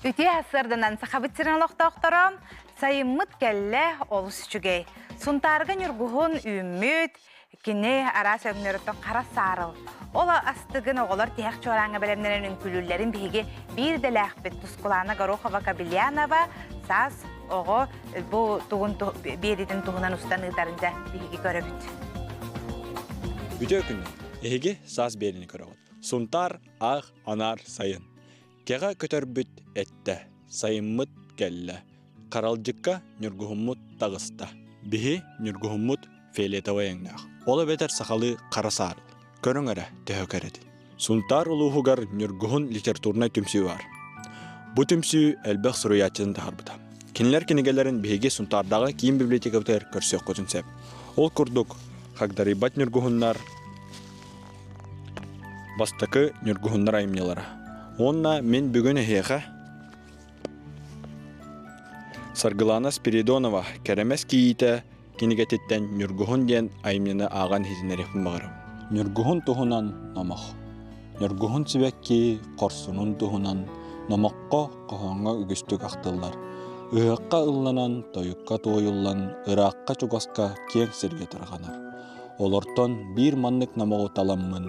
Үтүө сарсыарданан Сахабыт сирин олохтоохторо сайыммыт кэллэ олус үчүгэй. Сунтаарга ньургуһун үүммүт, кини араас өҥнөрүттэн хара саарыл. Ол астыгын оҕолор тиһэх чуорааҥҥа бэлэмнэнэн үҥкүүлүүллэрин биһиги биир идэлээхпит Тускулаана Горохова-Кобельянова саас оҕо бу тугун биэритин туһунан устан ыытарын дьэ биһиги көрөбүт. Үтүө күнү! Эһиги саас биэриини көрөҕүт. Сунтаар аах анаар сайын. Кэҕэ көтөрбүт эттэ, сайыммыт кэллэ, харалдьыкка ньургуһуммут таҕыста. Биһи ньургуһуммут фиолетовай өҥнөөх. Ол эбэтэр сахалыы хара саарыл. Көрүҥ эрэ, төһө кэрэтин. Сунтаар улууһугар Ньургуһун литературнай түмсүү баар. Бу түмсүү элбэх суруйааччыны таһаарбыта. Кинилэр кинигэлэрин биһиги Сунтаардааҕы киин библиотекабытыгар көрсүөххүтүн сөп. Ол курдук, Хагдарыйбат ньургуһуннар, Бастакы ньургуһуннар айымньылара. Уонна мин бүгүн эһиэхэ Саргылана Спиридонова «Кэрэмэс кийиитэ» кинигэтиттэн Ньургуһун диэн айымньыны ааҕан иһитиннэриэхпин баҕарабын. Ньургуһун туһунан номох. Ньургуһун сибэкки хорсунун туһунан номоххо, хоһооҥҥо үгүстүк ахтыллар. Ыһыахха ылланан, тойукка туойуллан, ыраахха-чугаска киэҥ сиргэ тарҕанар. Олортон биир маннык номоҕу таламмын,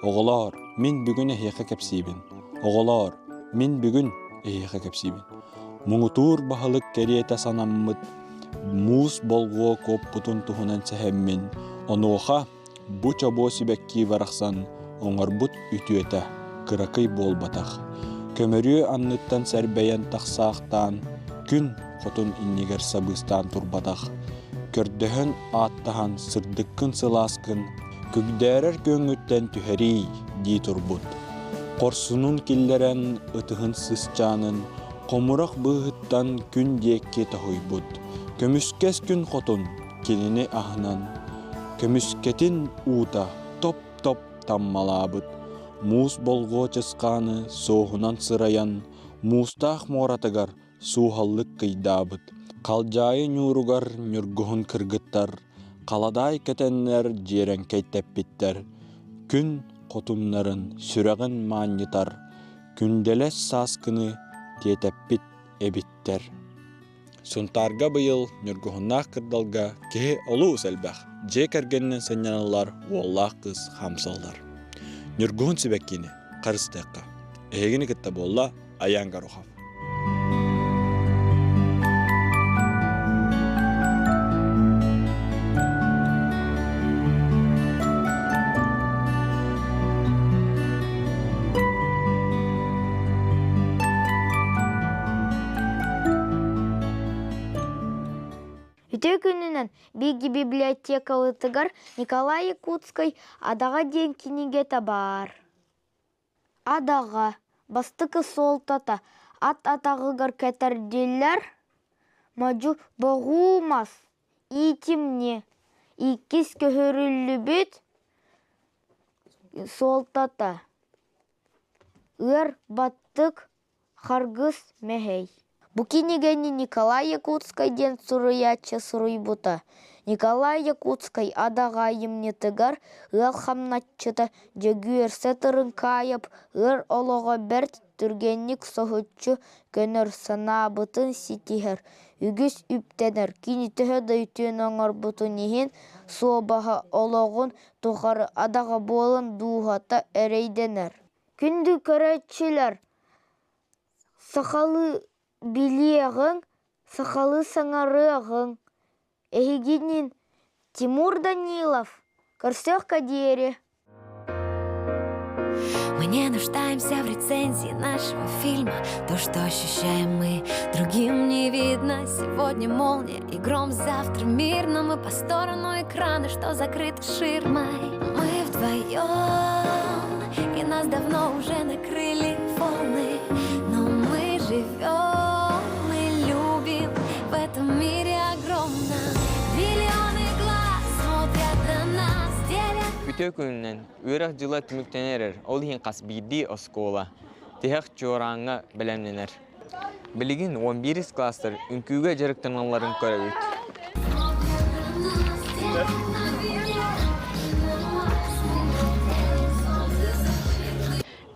«Оҕолоор, мин бүгүн эһиэхэ кэпсиибин, оҕолоор, мин бүгүн эһиэхэ кэпсиибин» муҥутуур баһылык кэриэтэ санаммыт муус болҕуо куоппутун туһунан сэһэммин, онуоха бу чобуо сибэкки барахсан оҥорбут үтүөтэ кыракый буолбатах. Көмөрүө анныттан сэрбэйэн тахсаахтаан, күн хотун иннигэр сабыыстаан турбатах. Көрдөһөн, ааттаһан сырдыккын-сылааскын күгдээрэр күөҥҥүттэн түһэриий дии турбут. Хорсунун киллэрэн ытыһын сысчаанын хомурах быыһыттан күн диэки тоһуйбут. Көмүскэс күн хотун кинини аһынан, көмүскэтин уута топ-топ таммалаабыт. Муус болҕуо чысхааны суоһунан сырайан, муустаах муоратыгар сууһаллык кыйдаабыт. Халдьаайы ньууругар ньургуһун кыргыттар, халадаай кэтэннэр дьиэрэҥкэй тэппиттэр, күн хотуннарын сүрэҕин маанньытар, күндэлэс сааскыны тиэтэппит эбиттэр. Сунтаарга быйыл ньургуһуннаах кырдалга киһи олус элбэх, дьиэ кэргэнинэн сынньаналлар уоллаах кыыс хаамсаллар. Ньургуһун сибэккини харыстыахха. Эһигини кытта буолла Аян Горохов. Үтүө күнүнэн биһиги библиотекабытыгар Николай Якутскай «Адаҕа» диэн кинигэтэ баар. Адаҕа бастакы суолтата ат атаҕыгар кэтэрдиллэр модьу боҕуу мас иитимньи, иккис көһөрүллүбүт суолтата ыар баттык Харгыс мэһэй Бу кинигэни Николай Якутскай диэн суруйааччы суруйбута. Николай Якутскай Адаҕа айымньытыгар ыал хамначчыта Дьөгүөрсэ Тырыҥкаайап ыар олоҕо бэрт түргэнник соһуччу көнөр, санаабытын ситиһэр, үгүс үптэнэр, кини төһө да үтүөнү оҥорбутун иһин суобаһа олоҕун тухары адаҕа буолан дууһата эрэйдэнэр. Күндү көрөөччүлэр, сахалыы билиэҕиҥ, сахалыы саҥарыаҕыҥ. Эһигинин Тимур Данилов көрсүөххэ диэри. Мы не нуждаемся в рецензии нашего фильма. То, что ощущаем мы, другим не видно. Сегодня молния и гром, завтра мир, но мы по сторону экрана, что закрыт ширмой. Мы вдвоем, и нас давно уже накрыли волны. Но мы живем, мы любим в этом мире огромном. Миллионы глаз смотрят на нас, делят Үтүө күнүнэн үөрэх дьыла түмүктэнэн эрэр, ол иһин хас биирдии оскуола тиһэх чуорааҥҥа бэлэмнэнэр. Билигин 11 класстар үҥкүүгэ дьарыктаналларын көрөбүт.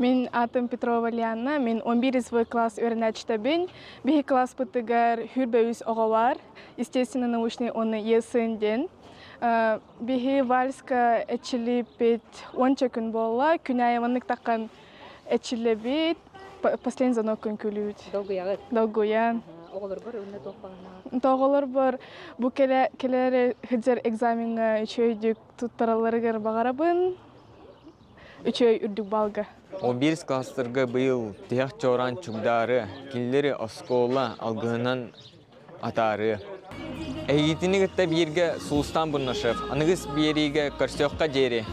Мин аатым Петрова Лианна, мин 11 класс үөрэнээччитэбин. Биһи класспытыгар хүрбэ үс оҕо бар, естественно-научный уонна ЕСН диэн. Биһи вальска эчилиппит уонча күн буолла. Күн аайы маннык таххан эчиллэбит, последний звонок күн күлүүт. Долгуйаҕыт? Долгуйан. Оҕолоргор уонна туох баҕанаҕыт? Оҕолорбор бу кэлэр сылдьар экзамеҥҥа үчүгэйдик туттаралларыгар баҕарабын. Үчүгэй үрдүк балга. 11 класстарга быйыл тиһэх чуораан чугдаары, кинилэри оскуола алгыһынан атаарыы. Эһигитини кытта бииргэ Сулустан Бурнашев. Аныгыс биэриигэ көрсүөххэ диэри.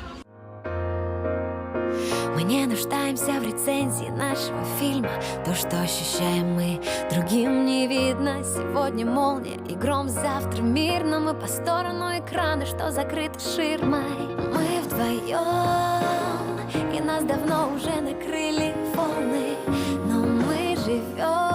Мы не нуждаемся в рецензии нашего фильма. То, что ощущаем мы, другим не видно. Сегодня молния и гром, завтра мир. Но мы по сторону экрана, что закрыто ширмой. Мы вдвоем, и нас давно уже накрыли волны. Но мы живем.